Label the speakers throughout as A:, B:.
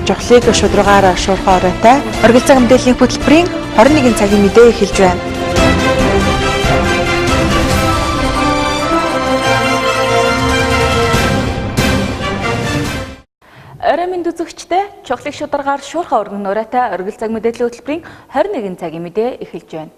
A: Жохлыг шударгаар шуурхай оройтой. Оргил цаг мэдээллийн хөтөлбөрийн 21 цагийн мэдээ эхэлж байна.
B: Орой минь үзэгчтэй чухлыг шударгаар шуурхай өргөн оройтой оргил цаг мэдээллийн хөтөлбөрийн 21 цагийн мэдээ эхэлж байна.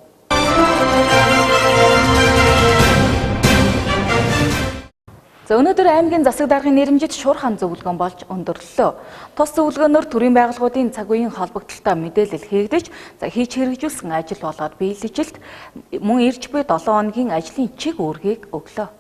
B: За өнөөдөр аймгийн засаг даргын нэрэмжит шуурхай зөвлөгөөн болж өндөрлөлөө. Тус зөвлөгөөнөөр төрийн байгууллагуудын цаг үеийн холбогдлолтой мэдээлэл хийгдэж, за хийж хэрэгжүүлсэн ажил болоод биелэлт мөн ирж буй 7 хоногийн ажлын чиг үүргийг өглөө.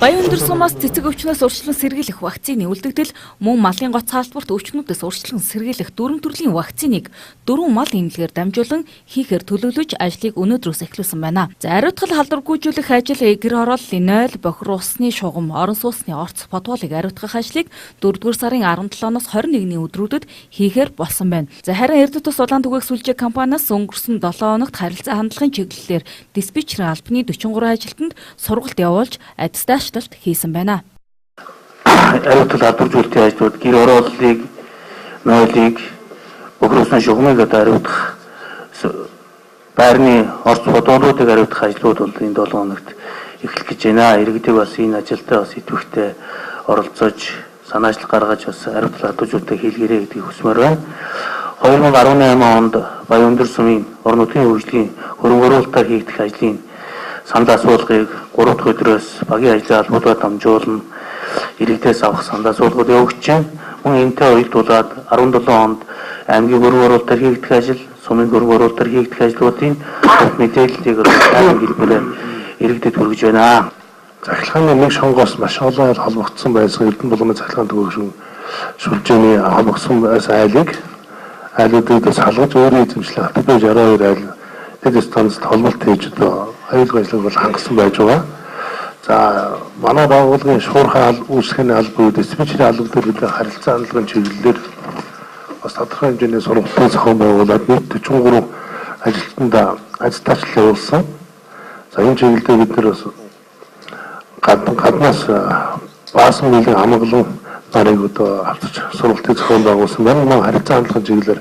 B: Баян өндөр сумаас цэцэг өвчнөөс урьдчилан сэргийлэх вакцины үлдэгдэл мөн малын гоц салбарт өвчнүүдээс урьдчилан сэргийлэх дөрвөн төрлийн вакциныг дөрвөн мал эмнэлгээр дамжуулан хийхээр төлөвлөж ажлыг өнөөдрөөс эхлүүлсэн байна. За ариутгал халдваргүйжүүлэх ажил гэр хорооллын 0, бохир усны шугам, орон сууцны орц подволыг ариутгах ажлыг 4-р сарын 17-ноос 21-ний өдрүүдэд хийхээр болсон байна. За харин Эрдэнэ тус улаан түгээх сүлжээ компаниас өнгөрсөн 7 хоногт харилцаа хандлагын чиглэлээр диспетчерийн албаны 43 ажилтнанд сургалт явуулж аттестачлалт хийсэн байна.
C: Ариутгал халдваржуулалтын ажлууд гэр хорооллыг, нойлыг, бохир усны шугамыг одоо ариутгах, байрны орц подволуудыг ариутгах ажлууд бол энэ 7 хоногт эхлэх гэж байна. Иргэдийг бас энэ ажилдаа бас идэвхтэй оролцож, санаачлал гаргаж бас ариутгал халдваржуулалтыг хийлгээрэй гэдгийг хүсмээр байна. 2018 онд Баян өндөр сумын орон нутгийн хөгжлийн хөрөнгө оруулалтаар хийгдэх ажлын санал асуулгыг 3 дахь өдрөөс багийн ажлын албадаар дамжуулан иргэдээс авах санал асуулгууд явагдаж байна. Мөн энэтэй уялдуулаад 17 онд аймгийн хөрөнгө оруулалтаар хийгдэх ажил, сумын хөрөнгө оруулалтаар хийгдэх ажлуудын бүх мэдээллийг тайлан хэлбэрээр иргэдэд хүргэж байна.
D: Захиргааны нэг шонгоос маш олон холбогдсон байсан Эрдэнэ булганы цахилгаан түгээх сүлжээний холбогдсон байсан айлыг айлуудыг салгаж өөрийн эзэмшлээ АТБ 62 айл тэд станцад холболт хийж одоо аюулгүй ажлыг бол хангасан байж байгаа. За манай байгууллагын шуурхай үүсгэний алба буюу диспетчерийн алба дээр бид харилцаа хандлагын чиглэлээр бас тодорхой хэмжээний сургалтын зохион байгуулад нийт 43 ажилтнанд аттестачлал явуулсан. За энэ чиглэлээр бид нар бас гаднаас баасан нийлэн амгалан нарыг одоо авчирч сургалтын зохион байгуулсан байна. Мөн харилцаа хандлагын чиглэлээр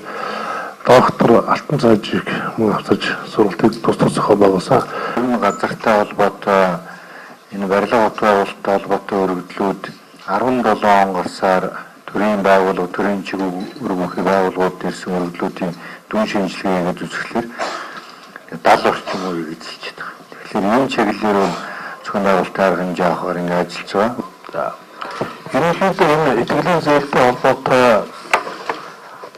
D: доктор Алтан цаажийг мөн авчирч сургалтыг тус тус зохион байгуулсан.
E: Энэ газартай холбоотой энэ барилга хот байгуулалттай холбоотой өргөдлүүд 17 он гарсаар төрийн байгууллага, төрийн чиг үүрэг бүхий байгууллагууд ирсэн өргөдлүүдийн дүн шинжилгээ хийгээд үзэхлээр 70 орчим үеийг эзэлж байгаа. Тэгэхээр энэ чиглэлээр зохион байгуулалтын арга хэмжээ авахар ингэ ажиллаж байгаа.
D: За ерөнхийдөө энэ итгэлийн зээлтэй холбоотой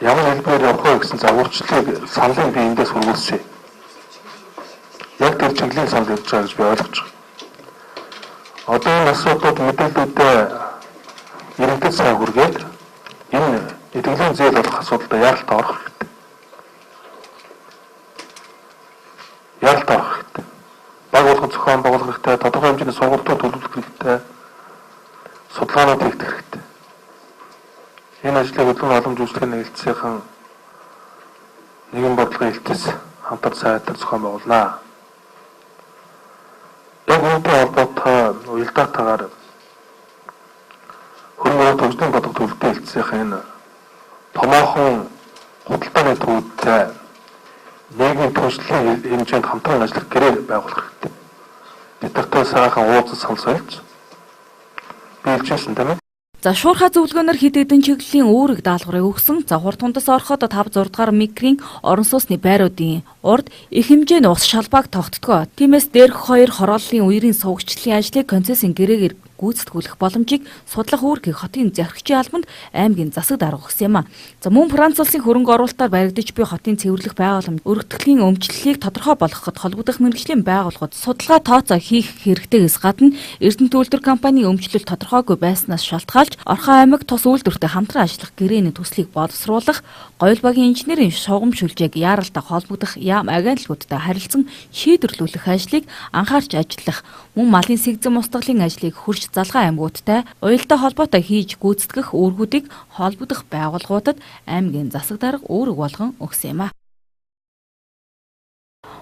D: ямар хэлбэрээр явах вэ гэсэн загварчлалыг саналыг би эндээс хүргүүлсэн. Яг тэр чиглэлийн санал явж байгаа гэж би ойлгож байгаа. Одоо энэ асуудлууд мэдээллүүдээ иргэдэд сайн хүргээд энэ итгэлийн зээл болох асуудалд яаралтай орох хэрэгтэй. Яаралтай орох хэрэгтэй. Баг болгон зохион байгуулах хэрэгтэй, тодорхой хэмжээний сургалтууд төлөвлөх хэрэгтэй, судалгаанууд хийх хэрэгтэй. Энэ ажлыг хөдөлгөөн боломж үйлчлэгийн нэгдсийнхэн нэгэн бодлогын элтэс хамтар сайтар зохион байгуулнаа. Яг үүнтэй холбоотой уялдаатайгаар хөрөнгө оруулалт хөгжлийн бодлого төлөлтийн элтсийнхэн энэ томоохон худалдааны төвүүдтэй нийгмийн түншлэлийн хэмжээнд хамтран ажиллах гэрээ байгуулах хэрэгтэй. Бид нартай сайхан уулзаж санал сольж биелжсэн тийм ээ.
B: За шуурхай зөвлөгөөнөөр хэд хэдэн чиглэлийн үүрэг даалгаврыг өгсөн. За хурд тундас ороход 5 6 дугаар микрийн орон сууцны байруудын урд их хэмжээний ус шалбааг тогтдгоо. Тиймээс дээрх хоёр хорооллын үерийн сувагчлалын ажлыг концессийн гэрээгээр гүйцэтгүүлэх боломжийг судлах үүргийг хотын захирагчийн албанд аймгийн засаг дарга өгсөн юм а. За мөн Франц улсын хөрөнгө оруулалтаар баригдаж буй хотын цэвэрлэх байгууламж өргөтгөлийн өмчлөлийг тодорхой болгоход холбогдох мэргэжлийн байгууллагууд судалгаа тооцоо хийх хэрэгтэйгээс гадна Эрдэнэт үйлдвэр компанийн өмчлөл тодорхойгүй байснаас шалтгаалж Орхон аймаг тус үйлдвэртэй хамтран ажиллах гэрээний төслийг боловсруулах, Гоёл багийн инженерийн шугам шүлжээг яаралтай холбогдох яам агентлагуудтай харилцан шийдвэрлүүлэх ажлыг анхаарч ажиллах, мөн малын сэгзэн устгалын ажлыг хөрш залгаа аймагуудтай уялдаа холбоотой хийж гүйцэтгэх үүргүүдийг холбогдох байгууллагуудад аймгийн засаг дарга үүрэг болгон өгсөн юм а.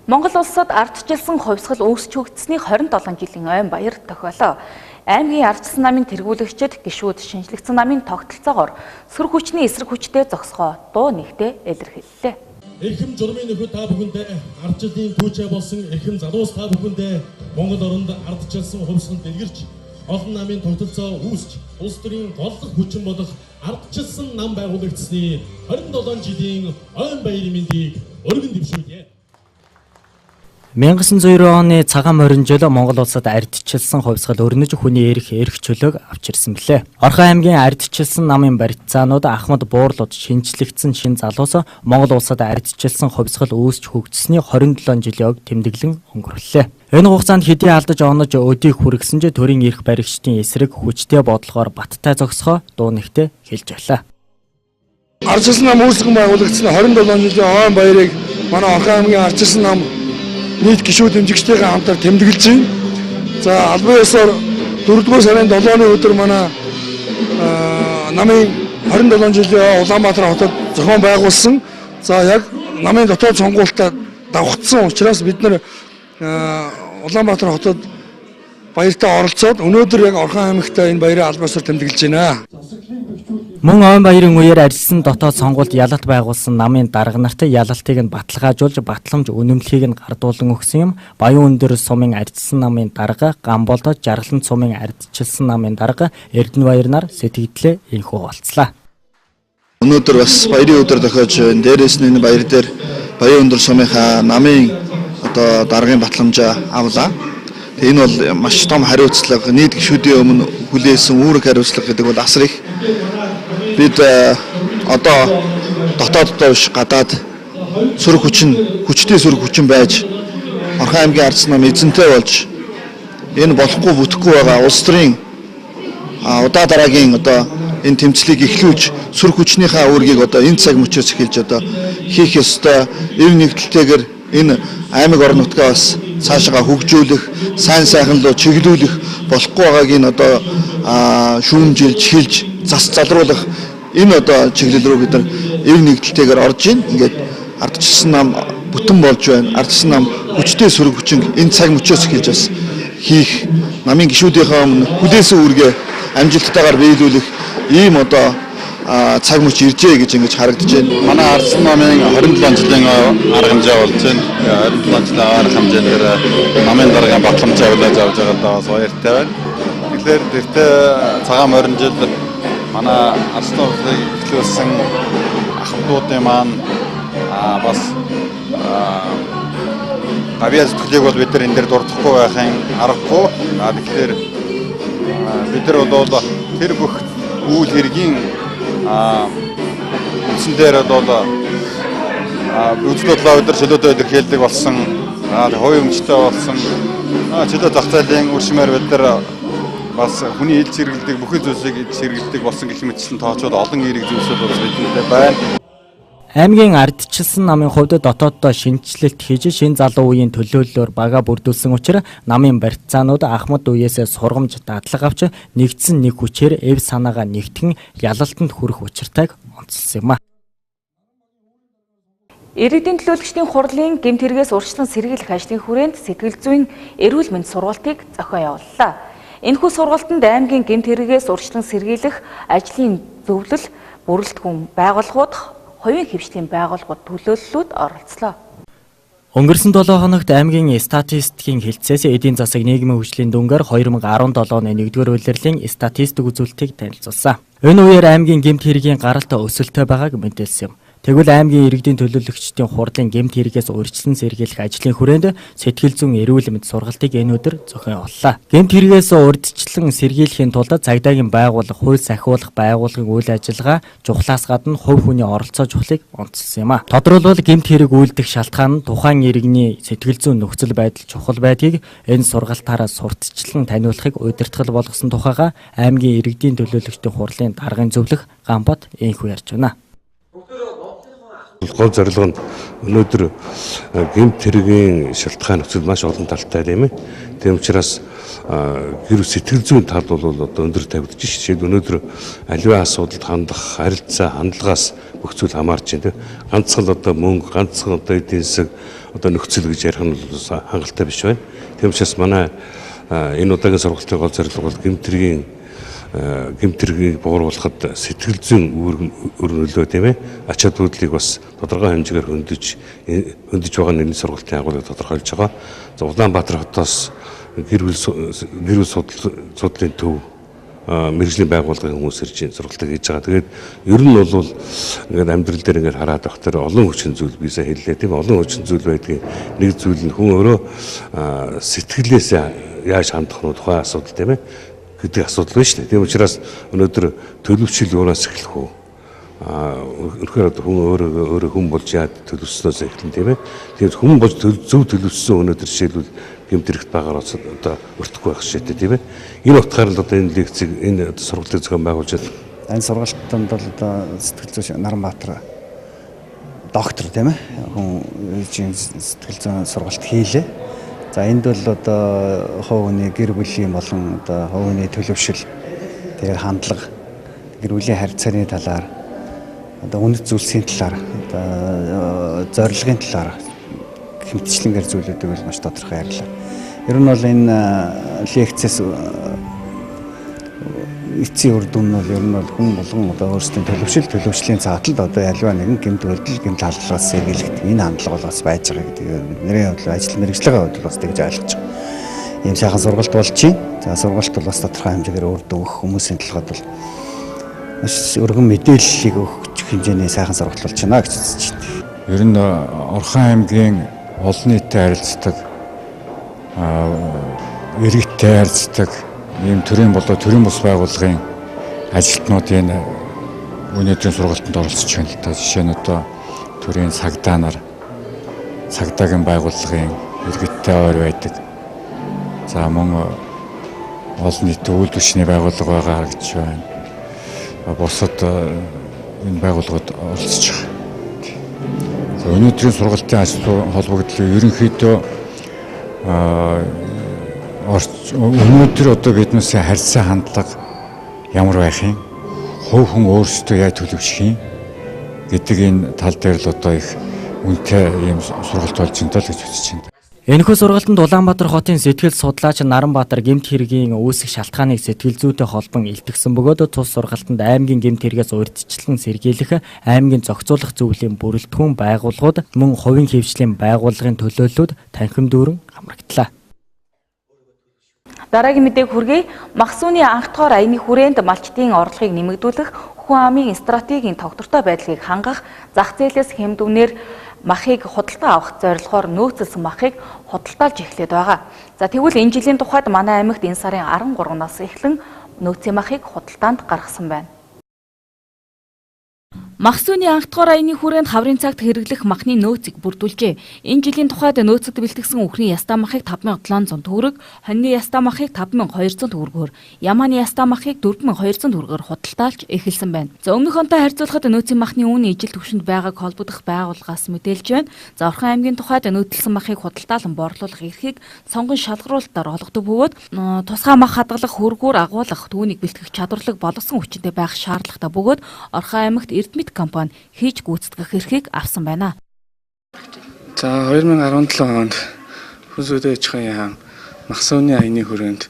B: Монгол улсад ардчилсан хувьсгал үүсч хөгжсөний 27 жилийн ойн баяр тохиолоо. Аймгийн ардчилсан намын тэргүүлэгчид гишүүд шинжлэгдсэн намын тогтолцоогоор сүр хүчний эсрэг хүчтэй зогсгоо дуу нэгтээ илэрхийллээ.
F: Эрхэм журмын нөхөд та бүхэндээ, ардчлалын түүчээ болсон эрхэм залуус та бүхэндээ Монгол оронд ардчилсан хувьсгал дэлгэрч олон намын тогтолцоо үүсч улс төрийн голлох хүчин болох ардчилсан нам байгуулагдсаны 27 жилийн ойн баярын мэндийг өргөн дэвшүүлье.
G: 1990 оны цагаан морин жил Монгол улсад ардчилсан хувьсгал өрнөж хүний эрх чөлөөг авч ирсэн билээ. Орхон аймгийн ардчилсан намын барилцаанууд Ахмад буурлууд шинжлэгдсэн шин залуус Монгол улсад ардчилсан хувьсгал үүсч хөгжсөний 27 жилийн ог тэмдэглэн өнгөрүүллээ. Энэ хугацаанд хэдий алдаж онож өдийг хүргэсэн ч төрийн эрх баригчдын эсрэг хүчтэй бодлогоор баттай зогсохоо дуу нэгтээ хэлж байлаа.
H: Ардчилсан нам үүсгэн байгуулагдсан 27 жилийн ойн баярыг манай Орхон аймгийн ардчилсан нам нийт гишүүд дэмжигчдийнхээ хамтаар тэмдэглэж байна. За албан ёсоор 4-р сарын 7-ны өдөр манай намын 27 жилийн Улаанбаатар хотод зохион байгуулсан. За яг намын дотоод сонгуультад давхцсан учраас бид нар Улаанбаатар хотод баяртаа оролцоод өнөөдөр яг Орхон аймагт энэ баярыг албан ёсоор тэмдэглэж байна.
G: Мөн ойн баярын үеэр арилсан дотоод сонгуульд ялалт байгуулсан намын дарга нарт ялалтыг нь баталгаажуулж батламж үнэмлэхийг нь гардуулан өгсөн юм. Баян өндөр сумын арилсан намын дарга Гамболдо, Жаргалан сумын ардчилсан намын дарга Эрдэнэбаяр нар сэтгэгдлээ энхүү болцлаа.
I: Өнөөдөр бас баярын өдөр тохиож байна. Дээрээс нь энэ баяр дээр Баян өндөр сумынхаа намын одоо даргын батламжаа авлаа. Энэ бол маш том хариуцлага, нийт гишүүдийн өмнө хүлээсэн үүрэг хариуцлага гэдэг бол асар их. Бид одоо дотооддоо биш гадаад сөрөг хүчин, хүчтэй сөрөг хүчин байж Орхон аймгийн ардсан нам эзэнтэй болж энэ болохгүй бүтэхгүй байгаа улс төрийн удаа дараагийн одоо энэ тэмцлийг эхлүүлж сөрөг хүчнийхээ үүргийг одоо энэ цаг мөчөөс эхэлж одоо хийх ёстой. Эв нэгдэлтэйгээр энэ аймаг орон нутгаа бас цаашаа хөгжүүлэх, сайн сайхан руу чиглүүлэх болохгүй байгааг энэ одоо шүүмжилж, хэлж, зас залруулах энэ одоо чиглэл рүү бид нар эв нэгдэлтэйгээр орж ийн. Ингээд ардчилсан нам бүтэн болж байна. Ардчилсан нам хүчтэй сөрөг хүчин энэ цаг мөчөөс эхэлж бас хийх, намын гишүүдийнхээ өмнө хүлээсэн үүргээ амжилттайгаар биелүүлэх ийм одоо цаг мөч иржээ гэж ингэж харагдаж байна.
J: Манай ардсан намын 27 жилийн арга хэмжээ болж байна. 27 жилийн арга хэмжээгээр намын даргын батламжаа хүлээж авч байгаадаа бас баяртай байна. Тэгэхээр тэртээ цагаан морин жил манай ардсан улсыг эхлүүлсэн ахмадуудын маань бас гавьяа зүтгэлийг бол бид нар энэ дээр дурдахгүй байхын аргагүй. Тэгэхээр бид нар бол тэр бүх үйл хэргийн үндсэн дээр бол үзэл бодлоо бид нар чөлөөтэй илэрхийлдэг болсон, хувийн өмчтэй болсон, чөлөө зах зээлийн өршмээр бид нар бас хүний ил чиргэлдэг, бүхэл зүйлсийг ил чиргэлдэг болсон гэх мэтчлэн тооцвол олон эерэг зүйлсүүд бас бидэнтэй байна.
G: Аймгийн ардчилсан намын хувьд дотооддоо шинэчлэлт хийж шин залуу үеийн төлөөллөөр бага бүрдүүлсэн учраас намын барилцаанууд Ахмад үеэсээ сургамж дадлага авч нэгдсэн нэг хүчээр эв санаагаа нэгтгэн ялалтанд хүрэх учиртайг онцлсон юм а.
B: Иргэдийн төлөөлөгчдийн хурлын гэмт хэрэгээс урьдчилан сэргийлэх ажлын хүрээнд сэтгэл зүйн эрүүл мэнд сургалтыг зохион явууллаа. Энэхүү сургалтанд аймгийн гэмт хэрэгээс урьдчилан сэргийлэх ажлын зөвлөл, бүрэлдэхүүн байгууллагууд, хувийн хэвшлийн байгууллагууд төлөөллүүд оролцлоо.
G: Өнгөрсөн 7 хоногт аймгийн статистикийн хэлтсээс эдийн засаг нийгмийн хөгжлийн дүнгээр 2017 оны 1-р улирлын статистик үзүүлэлтийг танилцуулсан. Энэ үеэр аймгийн гэмт хэргийн гаралт өсөлттэй байгааг мэдээлсэн юм. Тэгвэл аймгийн иргэдийн төлөөлөгчдийн хурлын гэмт хэрэгээс урьдчилан сэргийлэх ажлын хүрээнд сэтгэл зүйн эрүүл мэнд сургалтыг энэ өдөр зохион явууллаа. Гэмт хэрэгээс урьдчилан сэргийлэхийн тулд цагдаагийн байгууллага, хууль сахиулах байгууллагын үйл ажиллагаа чухлаас гадна хувь хүний оролцоо чухлыг онцлсон юм а. Тодорхойлбол гэмт хэрэг үйлдэх шалтгаан нь тухайн иргэний сэтгэл зүйн нөхцөл байдал чухал байдгийг энэ сургалтаараа сурталчлан таниулахыг удирдгал болгосон тухайга аймгийн иргэдийн төлөөлөгчдийн хурлын даргын зөвлөх Гамбат энхүү ярьж байна.
D: Гол зорилго нь өнөөдөр гэмт хэргийн шалтгаан нөхцөл маш олон талтай, тийм ээ. Тийм учраас гэр сэтгэл зүйн тал бол одоо өндөр тавигдаж ш. Жишээлбэл, өнөөдөр аливаа асуудалд хандах харилцаа, хандлагаас бүх зүйл хамаарч байна, тийм. Ганцхан одоо мөнгө, ганцхан одоо эдийн засаг, одоо нөхцөл гэж ярих нь бол хангалттай биш байна. Тийм учраас манай энэ удаагийн сургалтын гол зорилго бол гэмт хэргийг бууруулахад сэтгэл зүйн үр нөлөө, тийм ээ, ач холбогдлыг бас тодорхой хэмжээгээр хөндөж байгаа нь энэ сургалтын агуулгыг тодорхойлж байгаа. За, Улаанбаатар хотоос гэр бүл судлалын төв мэргэжлийн байгууллагын хүмүүс ирж энэ сургалтыг хийж байгаа. Тэгээд ер нь бол ингээд амьдрал дээр ингээд хараад байх тэр олон хүчин зүйл, би сая хэллээ, тийм, олон хүчин зүйл байдгийг. Нэг зүйл нь хүн өөрөө сэтгэлээсээ яаж хандах нь тухайн асуудал, тийм ээ, гэдэг асуудал байна шүү дээ. Тийм учраас өнөөдөр төлөвшил юунаас эхлэх вэ? Үнэхээр одоо хүн өөрөө өөрөө хүн болж яад төлөвшснөөс эхэлнэ, тийм ээ. Тийм хүн болж зөв төлөвшсөн өнөөдөр жишээлбэл гэмт хэрэгт багаар одоо өртөхгүй байх жишээтэй, тийм ээ. Энэ утгаар л одоо энэ лекцийг, энэ сургалтыг зохион байгуулж байна.
K: Энэ сургалтанд бол одоо сэтгэл зүйч Наранбаатар доктор, тийм ээ, хүн сэтгэл зүйн сургалт хийлээ. За, энд бол одоо хувь хүний, гэр бүлийн болон одоо хувь хүний төлөвшил, тэгээд хандлага, гэр бүлийн харилцааны талаар, одоо үнэт зүйлсийн талаар, одоо зорилгын талаар хэмтчлэнгээр зүйлүүдийг бол маш тодорхой ярьлаа. Ер нь бол энэ лекцээс эцсийн үр дүн нь бол ер нь бол хүн болгон одоо өөрсдийн төлөвшил, төлөвшлийн цааталд одоо аливаа нэгэн гэмт үйлдэл, гэмт халдлагаас сэргийлэх энэ хандлага бол бас байж байгаа гэдэг бидний хувьд, ажил мэргэжлийн хувьд бас тэгж ойлгож байгаа. Ийм сайхан сургалт болж байна. За, сургалт бол бас тодорхой хэмжээгээр үр дүн өгөх, хүмүүсийн толгойд бол маш өргөн мэдээллийг өгөх хэмжээний сайхан сургалт болж байна гэж үзэж байна.
E: Ер нь Орхон аймгийн олон нийтэд харилцдаг, иргэдтэй харилцдаг ийм төрийн болоо төрийн бус байгууллагын ажилтнуудын өнөөдрийн сургалтанд оролцож байна л да. Жишээ нь одоо төрийн цагдаа нар, цагдаагийн байгууллагын иргэдтэй ойр байдаг. За, мөн олон нийтийн үйлдвэрчний байгууллага байгаа гэж байна. Бусад энэ байгууллагууд оролцож байгаа. За, өнөөдрийн сургалтын ажил холбогдлоо ерөнхийдөө өнөөдөр одоо биднээсээ харьцаа хандлага ямар байх юм, хувь хүн өөрсдөө яаж төлөвшөх юм гэдэг энэ тал дээр л одоо их үнэтэй ийм сургалт болж байна л гэж үзэж байна.
G: Энэхүү сургалтанд Улаанбаатар хотын сэтгэл судлаач Наранбаатар гэмт хэргийн үүсэх шалтгааныг сэтгэл зүйтэй холбон илтгэсэн бөгөөд тус сургалтанд аймгийн гэмт хэрэгээс урьдчилан сэргийлэх, аймгийн зохицуулах зөвлөлийн бүрэлдэхүүн байгууллагууд, мөн хувийн хэвшлийн байгууллагын төлөөллүүд танхим дүүрэн хамрагдлаа.
B: Дараагийн мэдээг хүргэе. Мах сүүний анх дахь аяны хүрээнд малчдын орлогыг нэмэгдүүлэх, хүн амын стратегийн тогтвортой байдлыг хангах, зах зээлээс хямд үнээр махыг худалдаа авах зорилгоор нөөцлөсөн махыг худалдаалж эхлээд байгаа. За, тэгвэл энэ жилийн тухайд манай аймагт энэ сарын 13-наас эхлэн нөөцийн махыг худалдаанд гаргасан байна. Мах сүүний анх дахь аяны хүрээнд хаврын цагт хэрэглэх махны нөөцийг бүрдүүлжээ. Энэ жилийн тухайд нөөцөд бэлтгэсэн үхрийн ястаа махыг 5700 төгрөг, хонины ястаа махыг 5200 төгрөгөөр, ямааны ястаа махыг 4200 төгрөгөөр худалдаалж эхэлсэн байна. За, өмнөх онтой харьцуулахад нөөцийн махны үн ижил түвшинд байгааг холбогдох байгууллагаас мэдээлж байна. За, Орхон аймгийн тухайд нөөцлөсөн махыг худалдаалан борлуулах эрхийг сонгон шалгаруулалтаар олгодог бөгөөд тусгай мах хадгалах, хөргүүр агуулгах, түүнийг бэлтгэх чадварлаг боловсон хүчинтэй байх шаардлагатай бөгөөд Орхон аймагт Эрдмит компани хийж гүйцэтгэх эрхийг авсан байна.
L: За, 2017 онд Хүнс хөдөө аж ахуйн яам мах сүүний аяны хүрээнд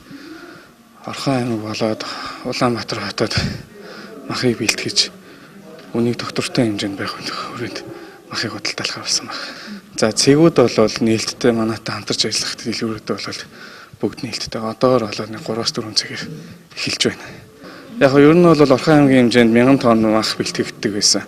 L: Орхон аймаг болоод Улаанбаатар хотод махыг бэлтгэж үнийг тогтвортой хэмжээнд байх хүрээнд махыг худалдаалахар болсон байна. За, цэгүүд бол нээлттэй, манайтай хамтарч ажиллах дэлгүүрүүд бол бүгд нээлттэй. Одоогор бол 3-4 цэгээр эхэлж байна. Яг нь ер нь бол Орхон аймгийн хэмжээнд 1000 тонн мах бэлтгэгддэг байсан.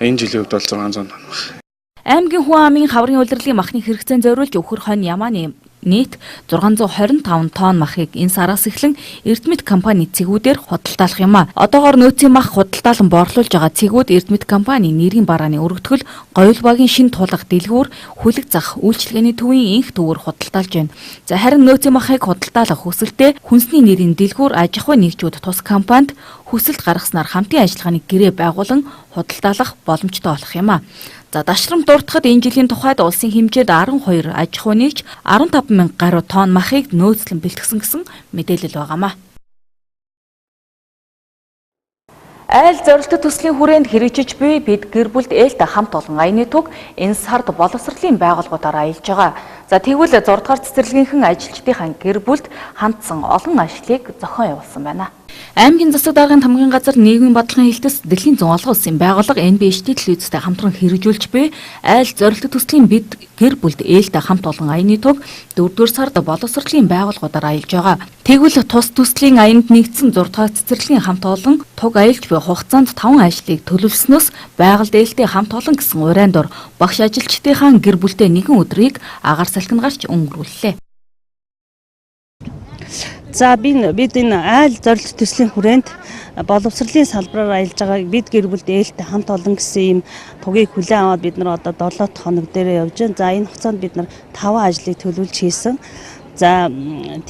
L: Энэ жилийн хувьд бол 600 тонн мах.
B: Аймгийн хүн амын хаврын улирлын махны хэрэгцээнд зориулж өвхөр, хонь, ямааны нийт 625 тонн махыг энэ сараас эхлэн Эрдмит компани цэгүүдээр худалдаалах юм а. Одоогоор нөөцийн мах худалдаалан борлуулж байгаа цэгүүд Эрдмит компани нэрийн барааны өргөтгөл, Говьл багийн шин тулга дэлгүүр, хүлэг зах үйлчилгээний төвийн инх төвөр худалдаалж байна. За, харин нөөцийн махыг худалдаалах хүсэлтэд хүнсний нэрийн дэлгүүр, аж ахуйн нэгжүүд тус компанид хүсэлт гаргаснаар хамтын ажиллагааны гэрээ байгуулан худалдаалах боломжтой болох юм а. За дашрамт дуртахад энэ жилийн тухайд улсын хэмжээнд 12 аж ахуй нэгж 15 мянга гаруй тонн махыг нөөцлөн бэлтгэсэн гэсэн мэдээлэл байгаамаа. Айл зорилттой төслийн хүрээнд хэрэгжиж буй бид гэр бүлд ээлтэй хамт олон аяны туг энэ сард боловсролын байгууллагуудаар аялж байгаа. За тэгвэл 6 дугаар цэцэрлэгийнхэн ажилчдынхаа гэр бүлд хандсан олон ажлыг зохион явуулсан байна. Аймгийн засаг даргын тамгын газар нийгмийн бодлогын хэлтэс дэлхийн зүүн олон улсын байгууллага NBHT телевизтэй хамтран хэрэгжүүлж буй айл зорилттой төслийн бид гэр бүлд ээлтэй хамт олон аяны туг 4-р сард боловсролын байгууллагуудаар аялж байгаа. Тэгвэл тус төслийн аянд нэгдсэн 6 дугаар цэцэрлэгийн хамт олон туг аялж буй хугацаанд 5 ажлыг төлөвлөснөөс байгальд ээлтэй хамт олон гэсэн уриан дор багш ажилчдынхаа гэр бүлтэй нэгэн өдрийг агаар салхинд гарч өнгөрүүллээ.
M: За бид энэ айл зорилт төслийн хүрээнд боловсролын салбараар аялж байгаа бид гэр бүлд ээлтэй хамт олон гэсэн ийм тугийг хүлээн аваад бид нар одоо 7 хоног дээрээ явж байна. За энэ хугацаанд бид нар 5 ажлыг төлөвлөж хийсэн. За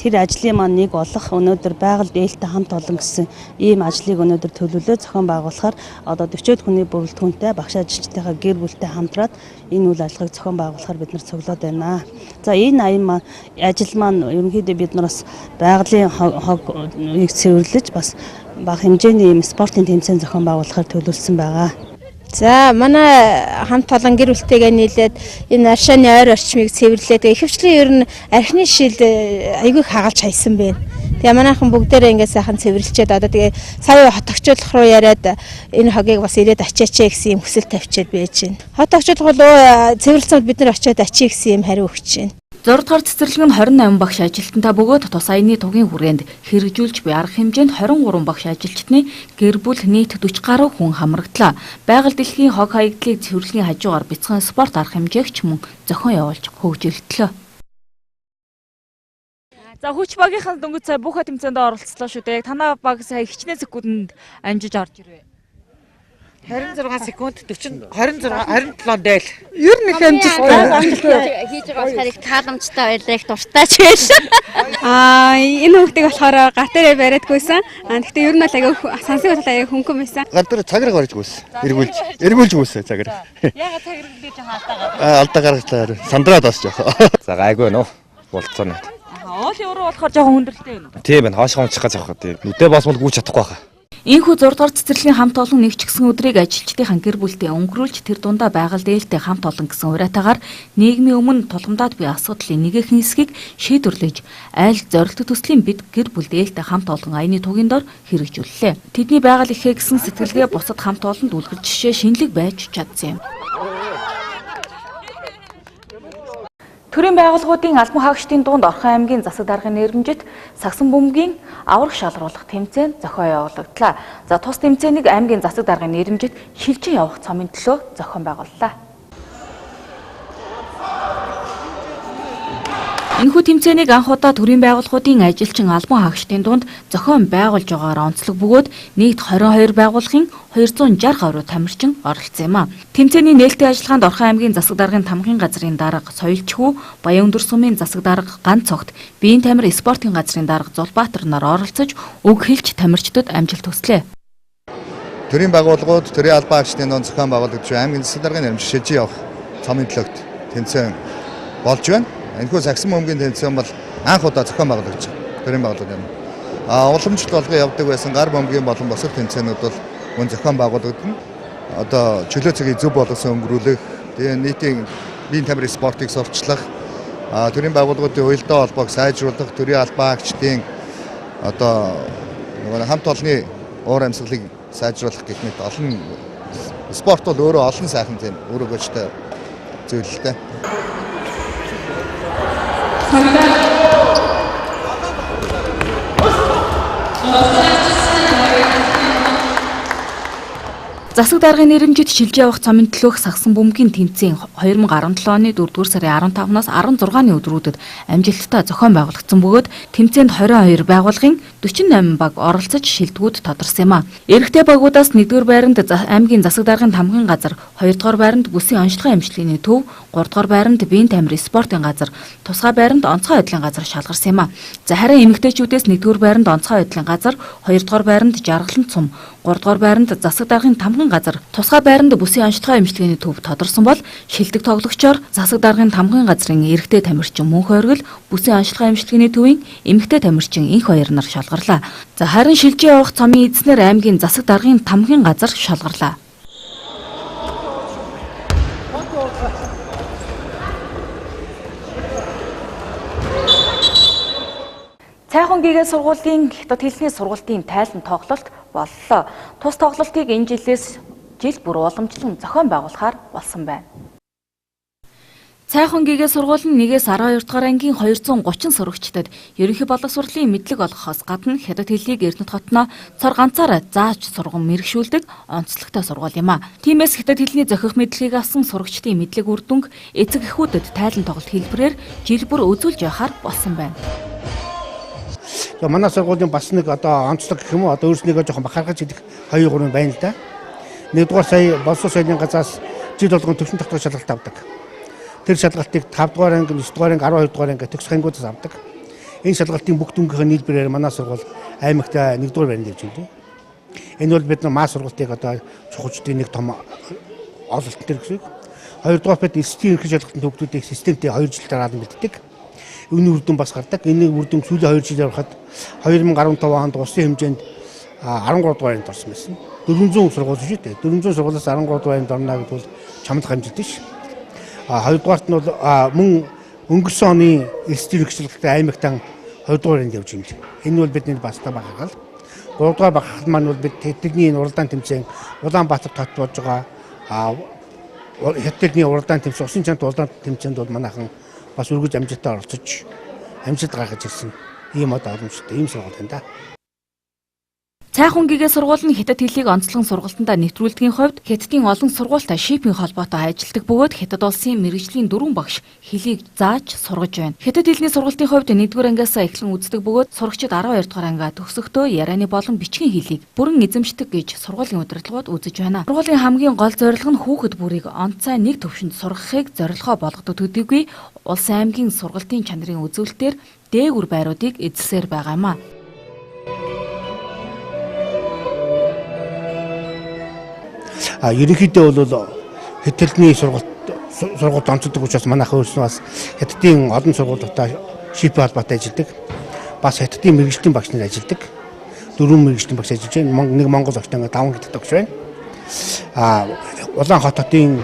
M: тэр ажлын маань нэг болох өнөөдөр байгальд ээлтэй хамт олон гэсэн ийм ажлыг өнөөдөр төлөвлөө зохион байгуулахаар одоо 40 хүний бүрэлдэхүүнтэй багш ажилчдынхаа гэр бүлтэй хамтраад энэ үйл ажиллагааг зохион байгуулахаар бид нар цуглаад байна. За энэ аян маань ажил маань ерөнхийдөө бид нар бас байгалийн хогийг цэвэрлэж бас бага хэмжээний ийм спортын тэмцээн зохион байгуулахаар төлөвлөсөн байгаа.
N: За манай хамт олон гэр бүлтэйгээ нийлээд энэ аршааны ойр орчмыг цэвэрлээд ихэвчлэн ер нь архины шил айгүй хагалж хайсан байна. Тэгээ манайхан бүгдээрээ ингээд сайхан цэвэрлчээд одоо тэгээ сая хотогчлох руу яриад энэ хогийг бас ирээд ачаач гэсэн юм хүсэл тавьчаад байж байна. Хотогчлох бол цэвэрлсэн бид нар очиад ачия гэсэн юм хариу өгч байна.
B: 6 дугаар цэцэрлэг нь 28 багш ажилтнтай бөгөөд тус аяны тугийн хүрээнд хэрэгжүүлж буй арга хэмжээнд 23 багш ажилчдны гэр бүл нийт 40 гаруй хүн хамрагдлаа. Байгаль дэлхийн хог хаягдлыг цэвэрлэгийн хажуугаар бяцхан спорт арга хэмжээгч мөн зохион явуулж хөгжүүлтлээ. За хүч багийнхан дөнгөж сая бүхэ тэмцээнд оролцлоо шүү дээ. Яг танаа баг сая хичнээн секундэд амжиж орж ирвэ.
O: 26 секунд 40 26 27 дээл.
P: Ер нь их амжилттай
Q: хийж байгаа болохоор их тааламжтай байлаа, их дуртай ч байсан.
P: Энэ хүүхдийг болохоор гар дээрээ бариад гүйсэн. Гэхдээ ер нь бол аягүй сансаг бол аягүй хөнгөн байсан.
R: Гар дээр цаграг барьж гүйсэн. Эргүүлж гүйсэн цаграг.
B: Яагаад цаграг дээр жоохон алдаа гаргав?
R: Алдаа гаргалаа. Сандраад бас жоохон.
S: За гайгүй нөө. Болцоо нэ.
B: Уулын өрөө болохоор жоохон хүндрэлтэй байна уу?
S: Тийм байна. Хоошоо унчих гэж явах тийм. Нүдэ боосмол гүйж чадахгүй байхаа.
B: Ийхүү 6 дугаар цэцэрлэгийн хамт олон нэг ч гэсэн өдрийг ажилчдынхаа гэр бүлтэй өнгөрүүлж тэр дундаа байгальд ээлтэй хамт олон гэсэн уриатаагаар нийгмийн өмнө тулгамдаад буй асуудлын нэгэхэн хэсгийг шийдвэрлэж айл зорилттой төслийн бид гэр бүлд ээлтэй хамт олон аяны тугийн дор хэрэгжүүллээ. Тэдний байгаль ихээ гэсэн сэтгэлгээ бусад хамт олонд үлгэр жишээ шинэлэг байж чадсан юм. Төрийн байгууллагуудын албан хаагчдын дунд Орхон аймгийн засаг даргын нэрмжит сагсан бөмбөгийн аврах шалруулах тэмцээн зохион явуулагдлаа. За тус тэмцээнийг аймгийн засаг даргын нэрмжит шилжин явах цомын төлөө зохион байгууллаа. Энэхүү тэмцээнийг анх удаа төрийн байгууллагуудын ажилчин албан хаагчдын дунд зохион байгуулж байгаагаар онцлог бөгөөд нийт 22 байгууллагын 260 гаруй тамирчин оролцсон юм а. Тэмцээний нээлттэй ажиллагаанд Орхон аймгийн засаг даргын тамгын газрын дарга Соёлчхүү, Баян-Өндөр сумын засаг дарга Ганцогт, Биеийн тамир спортын газрын дарга Зулбаатар нар оролцож үг хэлж тамирчдад амжилт хүслээ.
T: Төрийн байгууллагууд, төрийн албан хаагчдын дунд зохион байгуулагдж буй аймгийн засаг даргын нэрмж шилжин явах цомын төлөгт тэмцээн болж байна. Энэхүү сагсан бөмбөгийн тэмцээн бол анх удаа зохион байгуулагдаж байгаа. Төрийн байгууллага юм. Уламжлалт болгон явдаг байсан гар бөмбөгийн болон босод тэмцээнүүд бол мөн зохион байгуулагдана. Одоо чөлөө цагийг зөв болгосон өнгөрүүлэх, тэгээ нийтийн биеийн тамирын спортыг сурталчлах, төрийн байгууллагуудын уялдаа холбоог сайжруулах, төрийн албан хаагчдын одоо нөгөө хамт олонны уур амьсгалыг сайжруулах гэх мэт олон спорт бол өөрөө олон сайхан тийм үр өгөөжтэй зүйл л дээ.
B: Засаг даргын нэрмжит шилжиж явах цомын төлөөх сагсан бөмбөгийн тэмцээн 2017 оны 4-р сарын 15-наас 16-ны өдрүүдэд амжилттай зохион байгуулагдсан бөгөөд тэмцээнд 22 байгууллагын 48 баг оролцож шилдэгүүд тодорсон юм а. Эрэгтэй багуудаас 1-р байранд аймгийн засаг даргын тамгын газар, 2-р байранд бүсийн онцлогын эмчилгээний төв, 3-р байранд биеийн тамирын спортын газар, тусгай байранд онцгой байдлын газар шалгарсан юм а. За харин эмэгтэйчүүдээс 1-р байранд онцгой байдлын газар, 2-р байранд жаргалан цум, 3-р байранд засаг даргын тамгын газар тусгай байранд бүсийн онцлогоо эмчилгээний төв тодорсон бол шилдэг тоглогчоор засаг даргын тамгын газрын эрэгтэй тамирчин Мөнх Оргил, бүсийн онцлогоо эмчилгээний төвийн эмэгтэй тамирчин Инх Баяр нар шалгарлаа. За харин шилжиж явах цомын эзнэр аймгийн засаг даргын тамгын газар шалгарлаа. Цайхан гэгээ сургуулийн хятад хэлний сургалтын тайлан тоглолт боллоо. Тус тоглолтыг энэ жилээс жил бүр уламжлан зохион байгуулахаар болсон байна. Цайхан гэгээ сургууль нь 1-ээс 12 дугаар ангийн 230 сурагчдад ерөнхий боловсролын мэдлэг олгохоос гадна хятад хэлийг Эрдэнэт хотноо цор ганцаараа зааж сурган мэргэшүүлдэг онцлогтой сургууль юм а. Тиймээс хятад хэлний зохих мэдлэгийг авсан сурагчдын мэдлэг үр дүнг эцэг эхүүдэд тайлан тоглолт хэлбэрээр жил бүр үзүүлж явахаар болсон байна.
U: Манай сургуулийн бас нэг одоо онцлог гэх юм уу одоо өөрснийгөө жоохон бахархаж идэх 2 3 байна л да. Нэгдүгээр сая боловсрол соёлын газраас жил болгон төвшин тогтоох шалгалт авдаг. Тэр шалгалтыг 5 дугаар анги, 9 дугаар анги, 12 дугаар анги төгс ангиудаас авдаг. Энэ шалгалтын бүх дүнгийнхээ нийлбэрээр манай сургууль аймагт 1-р байранд явж байна. Энэ бол бид нар маа сургалтыг одоо чухалчдын нэг том ололт төр гэсэн үг. Хоёрдугаар бид элсдийн ерөнхий шалгалтын хүүхдүүдийг системтэй 2 жил дараалан бэлддэг. Үүний үр дүн бас гардаг. Энэ үр дүн сүүлийн 2 жилээр ороход 2015 онд улсын хэмжээнд 13 дугаар байранд орсон байсан. 400 сургууль шүү дээ. 400 сургуулиас 13 дугаар байранд орно гэдэг бол чамлах амжилт биш. Хоёрдугаарт нь бол мөн өнгөрсөн оны элсдийн ерөнхий шалгалтын аймагтан 2 дугаар байранд явж байна. Энэ бол бидний бас та бахархал. 3 дугаар бахархал маань бол бид тэдний энэ уралдаан тэмцээн Улаанбаатар тот болж байгаа хятадны уралдаан тэмцээн, усын чант уралдаан тэмцээнд бол манайхан бас өргөж амжилттай оролцож амжилт гаргаж ирсэн ийм одоо боломжтой ийм сургууль байна да.
B: Цайхан гэгээ сургууль нь хятад хэлийг онцлогон сургалтандаа нэвтрүүлдгийн хувьд хятадын олон сургуультай шиппинг холбоотой ажилладаг бөгөөд хятад улсын мэргэжлийн 4 багш хэлийг зааж сургаж байна. Хятад хэлний сургалтын хувьд 1-р ангиас эхлэн үздэг бөгөөд сурагчид 12 дугаар ангиа төгсөхдөө ярианы болон бичгийн хэлийг бүрэн эзэмшдэг гэж сургуулийн удирдлагууд үзэж байна. Сургуулийн хамгийн гол зорилго нь хүүхэд бүрийг онцгой нэг төвшөнд сургахыг зорилгоо болгодог төдийгүй улс аймгийн сургалтын чанарын үзүүлэлтээр дээгүр байруудыг эзэлсээр байгаа юм а.
U: Ерөнхийдөө бол хятадны сургалт онцлог учраас манайхан өөрснөө бас хятадын олон сургуулиудаа шип холбоотой ажилладаг. Бас хятадын мэргэжлийн багш нар ажилладаг. 4 мэргэжлийн багш ажиллаж байна. Нэг монгол багштай ингээд 5 хятад багш байна. Улаан хотын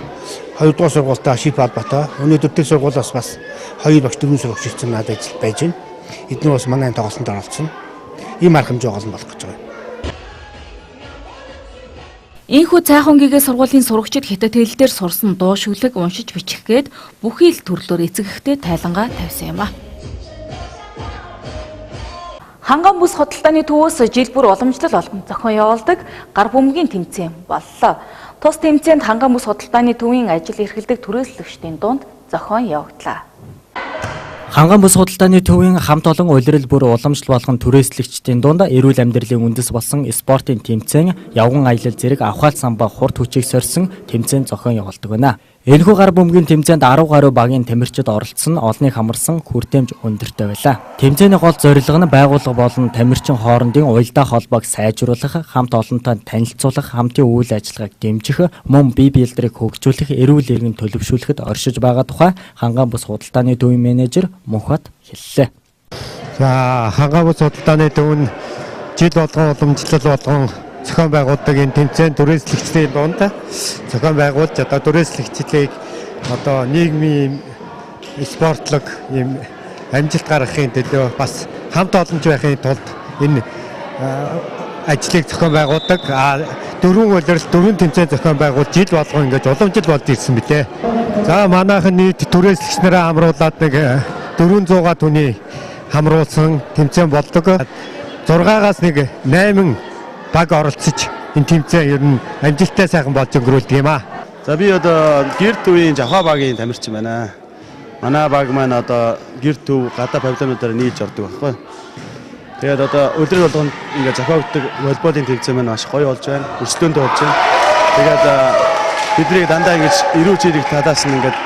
U: 2 дугаар сургуультай шип холбоотой. Өнөөдөр тэр сургуулиас бас 2 багш 4 сурагч ирсэн надад ажил байж байна. Эдгээр бас манай тоглолтод оролцсон. Ийм арга хэмжээ олон болох гэж байгаа.
B: Ийхүү Цайхан гэгээ сургуулийн сурагчид хятад хэл дээр сурсан дуу шүлэг уншиж бичих гээд бүхий л төрлөөр эцэг эхтэй тайлангаа тавьсан юм а. Ханган бүс худалдааны төвөөс жил бүр уламжлал болгон зохион явуулдаг гар бөмбөгийн тэмцээн боллоо. Тус тэмцээнд ханган бүс худалдааны төвийн ажил эрхэлдэг түрээслэгчдийн дунд зохион явагдлаа.
G: Ханган бүс худалдааны төвийн хамт олон улирал бүр уламжлал болгон түрээслэгчдийн дунд эрүүл амьдралын үндэс болсон спортын тэмцээн, явган аялал зэрэг авхаал самбаа хурд хүчийг сорьсон тэмцээн зохион явуулдаг байна. Энэхүү гар бөмбөгийн тэмцээнд 10 гаруй багийн тамирчид оролцсон, олныг хамарсан хүртээмж өндөртэй байлаа. Тэмцээний гол зорилго нь байгууллага болон тамирчин хоорондын уялдаа холбоог сайжруулах, хамт олонтой танилцуулах, хамтын үйл ажиллагааг дэмжих, мөн бие биелдрийг хөгжүүлэх, эрүүл иргэн төлөвшүүлэхэд оршиж байгаа тухай Ханган бүс худалдааны төвийн менежер Мөнхбат хэллээ.
V: За, Ханган бүс худалдааны төв нь жил болгон уламжлал болгон зохион байгуулдаг энэ тэмцээн түрээслэгчдийн дунд зохион байгуулж одоо түрээслэгчлийг одоо нийгмийн спортлог ийм амжилт гаргахын төлөө бас хамт олонч байхын тулд энэ ажлыг зохион байгуулдаг. Дөрвөн улирал дөрвөн тэмцээн зохион байгуулж жил болгон ингэж уламжлал болж ирсэн билээ. За, манайхан нийт түрээслэгч нараа хамруулад нэг 400 түүний хамруулсан тэмцээн болдог. 6-аас нэг 8 баг оролцож энэ тэмцээн ер нь амжилттай сайхан болж өнгөрүүлдэг юм аа.
W: За, би одоо гэр төвийн Жавхаа багийн тамирчин байна. Манай баг маань одоо гэр төв гадаа павильонуудаар нийлж ордог байхгүй. Тэгээд одоо өдөр болгонд ингээд зохиогддог волейболын тэмцээн маань маш гоё болж байна. Өрсөлдөөнтэй болж байна. Тэгээд бидний дандаа ингэж эрүүл чирэг талаас нь ингээд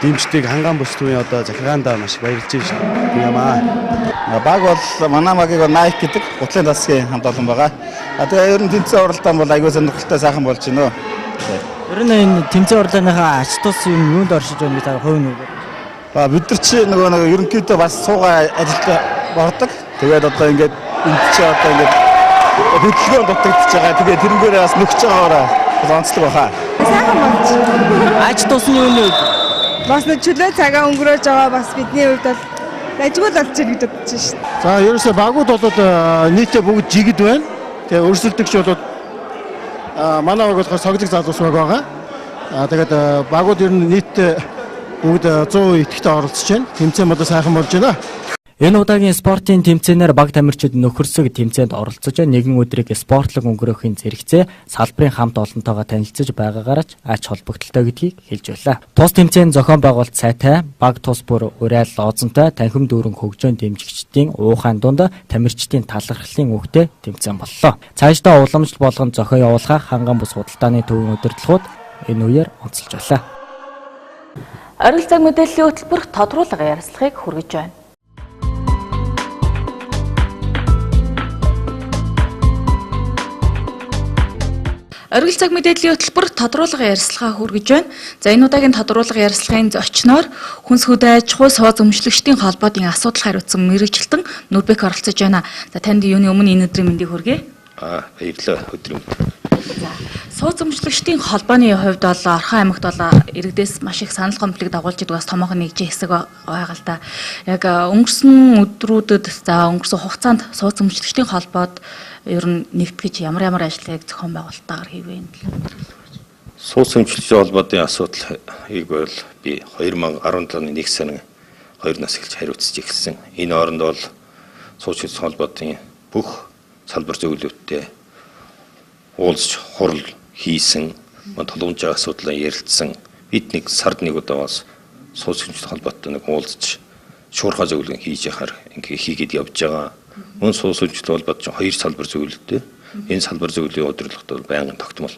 W: дэмждэг Ханган бүс төвийн одоо захиргаандаа маш их баярлж байна юм аа.
X: Баг бол манай багийг Nike гэдэг гутлын засгийн хамт олон байгаа. Тэгээ ер нь тэмцээн уралдаан бол аягүй сонирхолтой сайхан болж байна.
G: Ер нь энэ тэмцээн урлагийнхаа ач тус юм юунд оршиж байна гэж та хувь нүгээр.
X: Бид нар чи нөгөө ерөнхийдөө бас суугаа ажилд бордог. Тэгээд одоо ингээд энд чи одоо ингээд хөдөлгөөн дутагдчихж байгаа. Тэгээд тэрнгээрээ бас нөхж байгаагаараа бас онцлог баха.
A: Сайхан болж.
G: Ач тус нь юу нэ?
A: Бас нэг чөлөө цагаа өнгөрөөж байгаа бас бидний хувьд бол ажгүй л болж байна гэж бодож шин.
C: За ерөөсөө багууд бол нийтдээ бүгд жигд байна. Тэгээ өрсөлдөгч бол манай баг болохоор согдог залуус баг байгаа. Тэгээд багууд ер нь нийтдээ бүгд 100% идэвхтэй оролцож байна. Тэмцээн бол сайхан болж байна.
G: Энэ удаагийн спортын тэмцээнээр баг тамирчид нөхөрсөг тэмцээнд оролцож нэгэн өдрийг спортлог өнгөрөхийн зэрэгцээ салбарын хамт олонтойгоо танилцаж байгаагаараа ч ач холбогдолтой гэдгийг хэлж байлаа. Тус тэмцээн зохион байгуулалт сайтай, баг тус бүр уриал лоозонтой танхим дүүрэн хөгжөөн дэмжигчдийн уухайн дунд тамирчдын талархлын үгтэй тэмцээн боллоо. Цаашдаа уламжлал болгон зохион явуулахаа ханган бус худалдааны төвийн удирдлагууд энэ үеэр онцолж байлаа.
B: Оргил цаг мэдээллийн хөтөлбөр тодруулга ярилцлагыг хүргэж байна. Оргил цаг мэдээллийн хөтөлбөр тодруулга ярилцлага хүргэж байна. За энэ удаагийн тодруулга ярилцлагын зочноор хүнс хөдөө аж ахуй сууц өмчлөгчдийн холбоотын асуудал хариуцсан мэргэжилтэн Нүрбек оролцож байна. За танд юуны өмнө энэ өдрийн мэндийг хүргэе.
F: Баярлалаа, өдрийн мэнд.
B: За сууц өмчлөгчдийн холбооны хувьд бол Орхон аймагт бол иргэдээс маш их санал гомдлыг дагуулж идэг бас томоохон нэгжийн хэсэг байгаа л да. Яг өнгөрсөн өдрүүдэд за өнгөрсөн хугацаанд сууц өмчлөгчдийн холбоод ер нь нэгтгэж ямар ямар ажлыг зохион байгуулалтаагаар хийвэ энэ талаар.
F: Сууц өмчлөгчдийн холбоотын асуудлыг бол би 2017 оны 1 сарын 2-наас эхэлж хариуцж эхэлсэн. Энэ хооронд бол сууц өмчлөгчдийн холбоотын бүх салбар зөвлөлттэй уулзч хурал хийсэн, тулгамж байгаа асуудлаа ярилцсан. Бид нэг сард нэг удаа бас сууц өмчлөгчдийн холбоотой нэг уулзч шуурхай зөвлөгөө хийж яхаар ингээ хийгээд явж байгаа. Мөн сууц өмчлөлт холбоот чинь хоёр салбар зөвлөлттэй. Энэ салбар зөвлөлийн удирдлагад бол байнгын тогтмол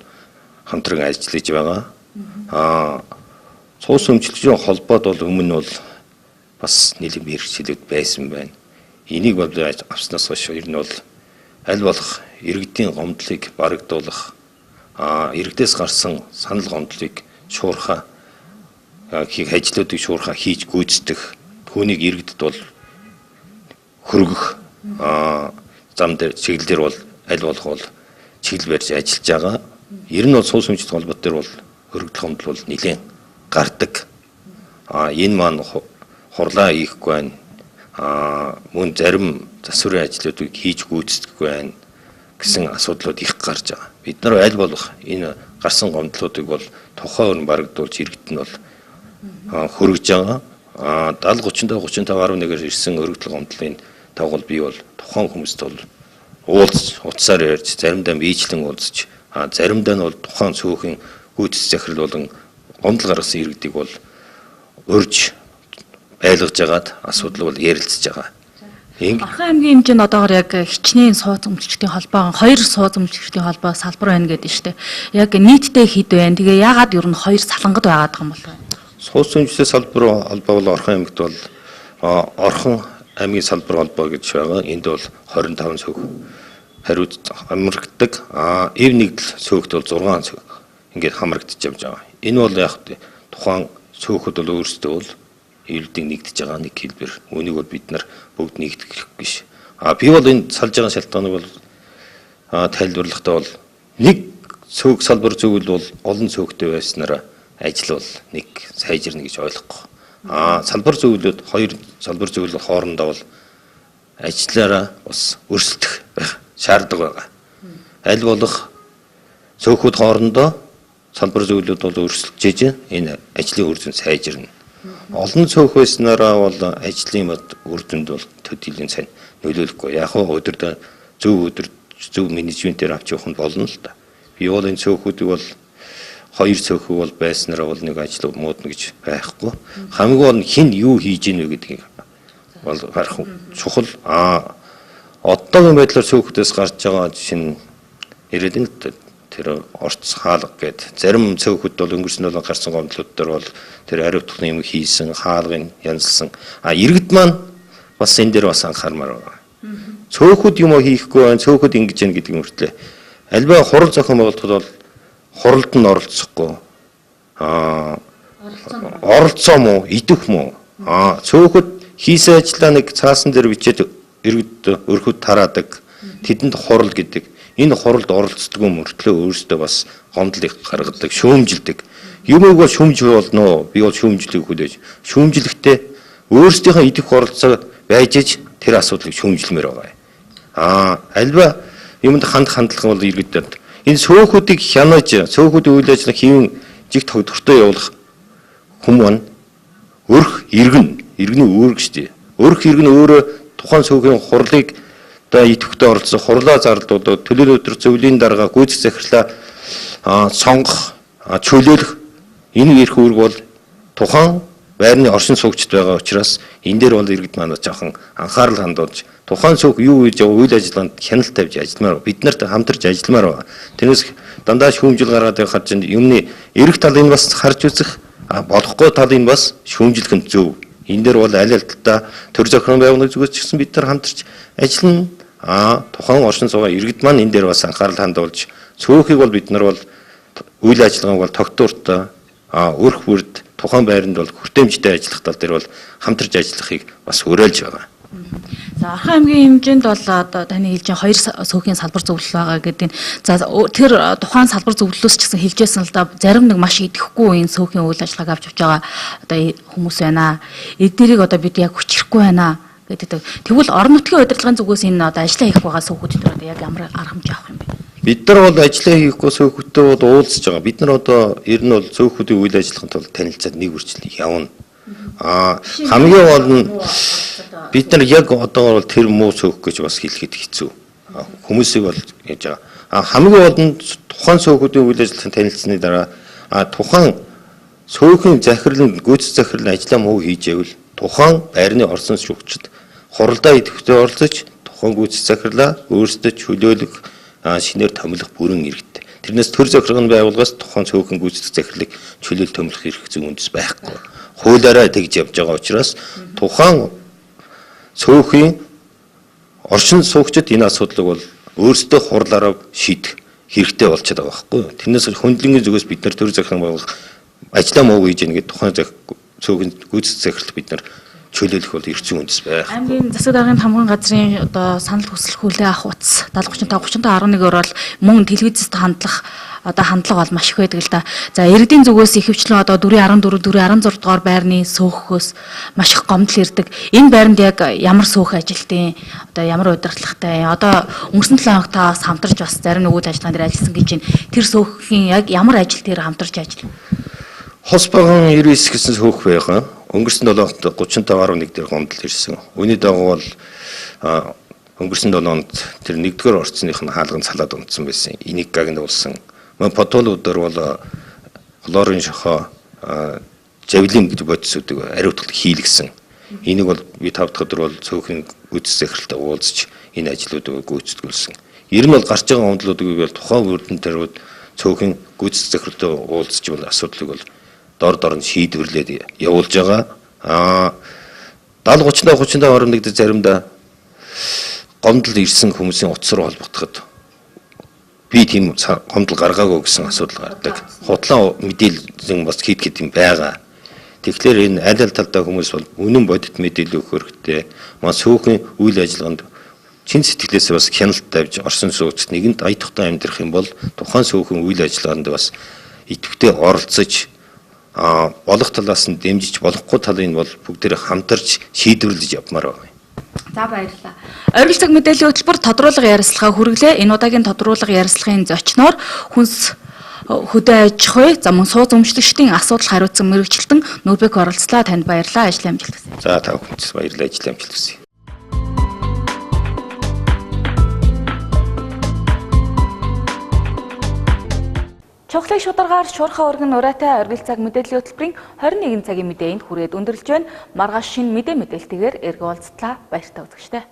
F: хамтран ажиллаж байгаа. Сууц өмчлөгчдийн холбоот бол өмнө бол бас нэлээд мэргэжилүүд байсан байна. Энийг бол авснаас хойш ер нь бол аль болох иргэдийн гомдлыг барагдуулах, иргэдээс гарсан санал гомдлыг шуурхай хийх ажлуудыг шуурхай хийж гүйцэтгэх, түүнийг иргэдэд бол хөргөх зам дээр чиглэл дээр бол аль болох бол чиглэл барьж ажиллаж байгаа. Ер нь бол сууц өмчлөлт холбоот дээр бол хөргөдөл гомдол бол нэлээд гардаг. Энэ маань хурлаа хийхгүй байна. Мөн зарим засварын ажлуудыг хийж гүйцэтгэхгүй байна гэсэн асуудлууд их гарч байгаа. Бид нар аль болох энэ гарсан гомдлуудыг бол тухайн өрн барагдуулж иргэд нь бол хөргөж байгаа. 70 35 35 11-ээр ирсэн өргөдөл гомдлын дагуу би бол тухайн хүмүүст бол уулзч, утсаар ярьж, заримдаа биечлэн уулзч, заримдаа нь бол тухайн цөөхөн гүйцэтгэх захирал болон гомдол гаргасан иргэдийг бол урьж байлгаж агаад асуудал бол ярилцж байгаа.
B: Орхон аймгийн хэмжээнд одоогор яг хичнээн сууц өмчлөгчдийн холбоо, хоёр сууц өмчлөгчдийн холбоо салбар байна гэдэг нь шүү дээ. Яг нийтдээ хэд байна? Тэгээ яагаад ер нь хоёр салангад байгаад байгаа юм бол вэ?
F: Сууц өмчлөгчдийн салбар холбоо бол Орхон аймагт бол Орхон аймгийн салбар холбоо гэж байгаа. Энд бол 25 цөөх хариуц хамрагддаг. Эв нэгдэл цөөхт бол 6 цөөх ингээд хамрагдаж явж байгаа. Энэ бол яг тухайн цөөхөд бол өөрсдөө бол эвлэлдийг нэгдэж байгаа нэг хэлбэр. Үүнийг бол бид нар бүгд нэгтгэх биш. Би бол энэ салж байгаа шалтгааныг бол тайлбарлахдаа бол нэг цөөх салбар зөвлөл бол олон цөөхтэй байснараа ажил бол нэг сайжирна гэж ойлгохгүй. Салбар зөвлөлүүд хоёр салбар зөвлөл хоорондоо бол ажиллаараа бас өрсөлдөх байх шаардлага байгаа. Аль болох цөөхүүд хоорондоо салбар зөвлөлүүд бол өрсөлдөж энэ ажлын үр дүн сайжирна. Олон цөөх байснараа бол ажлын үр дүнд бол төдийлөн сайн нөлөөлөхгүй. Яг хөө өдөрт зөв өдөр зөв менежментээр авч явах нь болно л да. Би бол энэ цөөхүүдийг бол хоёр цөөхөг бол байснараа бол нэг ажил муудна гэж байхгүй. Хамгийн гол нь хэн юу хийж ийнэ вэ гэдгийг бол харах чухал. Одоогийн байдлаар цөөхүүдээс гарч байгаа жишээ нь ирээд тэр орц хаалга гээд зарим цөөхөд бол өнгөрсөн долоо гарсан гомдлууд дээр бол тэр ариутгах юм хийсэн, хаалгыг янзлсан. Иргэд маань бас энэ дээр бас анхаармаар байгаа. Цөөхөд юм хийхгүй байна, цөөхөд ингэж яана гэдэг юм хүртлээ. Альва хурал зохион байгуулалтад бол хуралд нь оролцохгүй оролцоо муу, идэх муу. Цөөхөд хийсэн ажлаа нэг цаасан дээр бичээд иргэд өрхөд тараадаг. Тэдэнд хурал гэдэг. Энэ хуралд оролцдоггүй мөртлөө өөрсдөө бас гомдол их гаргадаг, шүүмжилдэг. Юмыг бол шүүмж болно. Би бол шүүмжлэх хүлээж. Шүүмжлэхдээ өөрсдийнхөө идэх оролцоо байж иж тэр асуудлыг шүүмжлэмээр байгаа юм. Альва юмд хандлага бол иргэдэд энэ цөөхүүдийг хянаж, цөөхүүдийн үйл ажиллагаа хийвэн жиг тогтвортой явуулах хүмүүс маань өрх иргэн, иргэний үүрэг шүү дээ. Өрх иргэн өөрөө тухайн цөөхийн хурлыг одоо идэвхтэй оролцсон хурлаа зарлуудад төлөөлөл өдөр зөвлөлийн дарга гүйцэтгэх захирлаа сонгох, чөлөөлөх энэ эрх үүрэг бол тухайн байрны оршин суугчд байгаа учраас энэ дээр бол иргэд маань жоохон анхаарал хандуулж тухайн цөөх юу хийж байгаа үйл ажиллагаанд хяналт тавьж ажилламаар, бид нарт хамтарч ажилламаар байгаа. Тэрнээс дандаа шүүмжил гаргаад байгаа харж юмны эрх талыг бас харж үзэх, болохгүй талыг бас шүүмжлэх нь зөв. Энэ дээр бол аль аль талдаа төр зохион байгуулалтын зүгээс ч гэсэн бид нар хамтарч ажиллана. Тухайн оршин суугаа иргэд маань энэ дээр бас анхаарал хандуулж цөөхийг бол бид нар бол үйл ажиллагааг бол тогтвортой өрх бүрд тухайн байранд бол хүртээмжтэй ажиллах тал дээр бол хамтарч ажиллахыг бас уриалж байгаа.
B: За Орхон аймгийн хэмжээнд бол одоо таны хэлж байгаа хоёр цөөхийн салбар зөвлөл байгаа гэдэг нь. За тэр тухайн салбар зөвлөлөөс ч гэсэн хэлжсэн л да зарим нэг маш идэхгүй энэ цөөхийн үйл ажиллагааг авч явж байгаа одоо хүмүүс байна. Эднэрийг одоо бид яг хүчрэхгүй байна гэдэг. Тэгвэл орон нутгийн удирдлагын зүгээс энэ одоо ажиллаа хийх байгаа цөөхүүд дээр одоо яг ямар арга хэмжээ авах юм бэ?
F: Бид нар бол ажиллаа хийхгүй цөөхүүдтэй бол уулзж байгаа. Бид нар одоо ер нь бол цөөхүүдийн үйл ажиллагаанд бол танилцаад нэг үрчлэл явна. Хамгийн гол нь бид нар яг одоо бол тэр муу цөөх гэж бас хэлэхэд хэцүү. Хүмүүсийг бол яаж байгаа. Хамгийн гол нь тухайн цөөхүүдийн үйл ажиллагаанд танилцсаны дараа тухайн цөөхөн захирал нь гүйцэтгэх захирал нь ажлаа муу хийж байвал тухайн байрны орсон шүүгчид хуралдаа идэвхтэй оролцож тухайн гүйцэтгэх захирлаа өөрсдөө чөлөөлөх шинээр томилох бүрэн эрхтэй. Тэрнээс төр захиргааны байгууллагаас тухайн цөөхөн гүйцэтгэх захирлыг чөлөөл томилох эрх зүйн үндэс байхгүй. Хуулиараа тэгж явж байгаа учраас тухайн цөөхийн оршин суугчид энэ асуудлыг бол өөрсдөө хурлаараа шийдэх хэрэгтэй болчиход байгаа байхгүй юу. Тэрнээс хөндлөнгийн зүгээс бид нар төр захиргааны байгууллага ажлаа муу хийж яах гэдэг тухайн цөөхөн гүйцэтгэх захирал бид нар чөлөөлөх бол эрх зүйн үндэс байх.
B: Аймгийн засаг даргын хамгаан газрын одоо санал хүсэл хүлээн авах утас 70 35 35 11-оор бол мөн телевизэд хандлах одоо хандлага бол маш их байдаг л да. За иргэдийн зүгээс ихэвчлэн одоо 4.14 4.16 дугаар байрны сөөхөөс маш их гомдол ирдэг. Энэ байранд яг ямар сөөх ажилтын одоо ямар удирдлагатай одоо өнгөрсөн 7 хоногт та бас хамтарч бас зарим нэг үйл ажиллагаан дээр ажилласан гэж байна. Тэр сөөхийн яг ямар ажил дээр хамтарч ажиллав?
F: Хос баган 99 гэсэн сөөх байгаа. Өнгөрсөн 7 хоногт 35.1 дээр гомдол ирсэн. Үүний дагуу бол өнгөрсөн 7 хоногт тэр 1-р орцных нь хаалган салаад унтсан байсан. Энийг гагнуулсан. Мөн потолуудаар бол хлорын шохоо жавлин гэж бодисуудыг ариутгалт хийлгсэн. Энийг бол би 5 дахь өдөр бол цөөхөн гүйцэтгэх захиралтай уулзч энэ ажлуудыг гүйцэтгүүлсэн. Ер нь бол гарч байгаа гомдлуудыг бол тухайн үрдэн тэрүүд цөөхөн гүйцэтгэх захиралтай уулзч бол асуудлыг бол дор дор нь шийдвэрлээд явуулж байгаа. 70 35 35.1 дээр заримдаа гомдол ирсэн хүмүүсийн утас руу холбогдоход би тийм гомдол гаргаагүй гэсэн асуудал гардаг. Худлаа мэдээлэл бас хийд хэд юм байгаа. Тэгэхээр энэ аль аль талдаа хүмүүс бол үнэн бодит мэдээлэл өгөх хэрэгтэй. Маа цөөхөн үйл ажиллагаанд чин сэтгэлээсээ бас хяналт тавьж оршин суугчид нэгэнд ая тухтай амьдрах юм бол тухайн цөөхөн үйл ажиллагаанд бас идэвхтэй оролцож болох талаас нь дэмжиж болохгүй талыг бол бүгдээрээ хамтарч шийдвэрлэж явмаар байна.
B: За баярлалаа. Оргил цаг мэдээллийн хөтөлбөр тодруулга ярилцлага хүргэлээ. Энэ удаагийн тодруулга ярилцлагын зочноор хүнс хөдөө аж ахуй за мөн сууц өмчлөгчдийн асуудал хариуцсан мэргэжилтэн Нүрбек оролцлоо. Танд баярлалаа. Ажлын амжилт хүсье.
F: За та бүхэнд баярлалаа. Ажлын амжилт хүсье.
B: Чухлыг шударгаар шуурхаа өргөн нураатай оргил цаг мэдээллийн хөтөлбөрийн 21 цагийн мэдээ энд хүрээд өндөрлөж байна. Маргааш шинэ мэдээ мэдээлэлтэйгээр эргэн уулзтлаа. Баяртай үзэгчдээ.